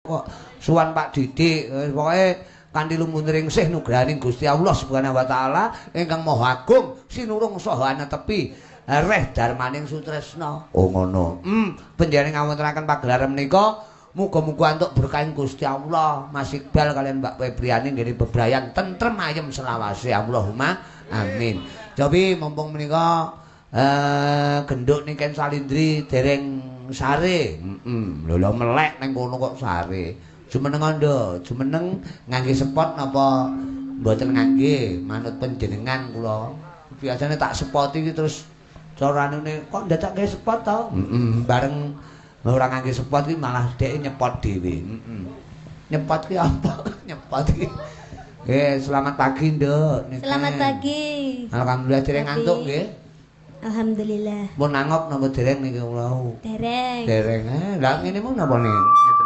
Kok suwan Pak Didik, pokoke kanthi lumunturing sih nugrahaning Gusti Allah Subhanahu wa taala ingkang Maha Agung sinurung saha anetepi reh darmaning sutresna. Oh ngono. Panjenengan ngawontenaken pagelaran menika muga-muga antuk berkahing Gusti Allah. Mas Iqbal kalian Mbak Febriani nggih bebrayan tentrem ayem selawase. Allahumma amin. Cobi mumpung menika genduk Niken Salindri dereng sare. Heeh. Lho lho melek ning kono kok sare. Jumeneng anda, jumeneng ngangge sepot napa mboten ngangge manut panjenengan kula. Biasane tak sepoti iki terus carane kok ndadak gawe sepot to? Heeh, bareng ora ngangge sepot iki malah dhek nyepot dhewe. Heeh. Nyepot ki apa? Nyepot ki. Selamat pagi, Nduk. Selamat pagi. Alhamdulillah dereng ngantuk nggih. Alhamdulillah. Mun nangop napa dereng niki wau? Dereng. Dereng. Lah ngene mung napa nih? Ngeten